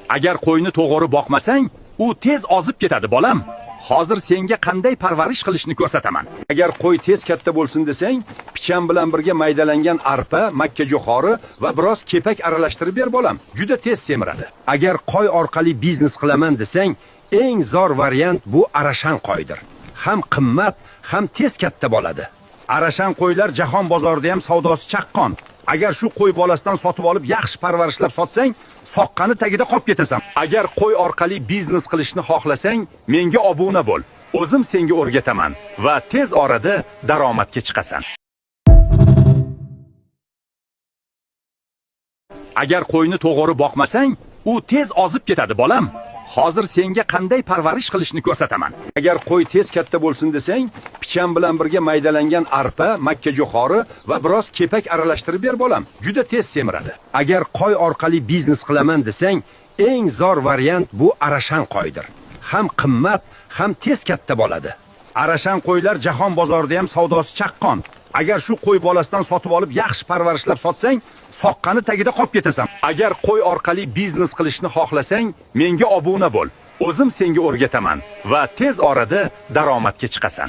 Agar qo'yni to'g'ri boqmasang, u tez ozib ketadi, bolam. Hozir senga qanday parvarish qilishni ko'rsataman. Agar qo'y tez katta bo'lsin desang, pichan bilan birga maydalangan arpa, makkajo'xori va biroz kepak aralashtirib ber, bolam. Juda tez semiradi. Agar qo'y orqali biznes qilaman desang, eng zo'r variant bu arashan qo'ydir. Ham qimmat, ham tez katta bo'ladi. Arashan qo'ylar jahon bozorida ham savdosi chaqqon. Agar shu qo'y bolasidan sotib olib yaxshi parvarishlab sotsang, soqqani tagida qolib ketasan. Agar qo'y orqali biznes qilishni xohlasang, menga obuna bo'l. O'zim senga o'rgataman va tez orada daromadga chiqasan. Agar qo'yni to'g'ri boqmasang, u tez ozib ketadi, bolam. Hozir senga qanday parvarish qilishni ko'rsataman. Agar qo'y tez katta bo'lsin desang, pichan bilan birga maydalangan arpa, makkajo'xori va biroz kepak aralashtirib ber, bolam. Juda tez semiradi. Agar qo'y orqali biznes qilaman desang, eng zo'r variant bu arashan qo'ydir. Ham qimmat, ham tez katta bo'ladi. Arashan qo'ylar jahon bozorida ham savdosi chaqqon. Agar shu qo'y bolasidan sotib olib yaxshi parvarishlab sotsang, soqqani tagida qolib ketasan. Agar qo'y orqali biznes qilishni xohlasang, menga obuna bo'l. O'zim senga o'rgataman va tez orada daromadga chiqasan.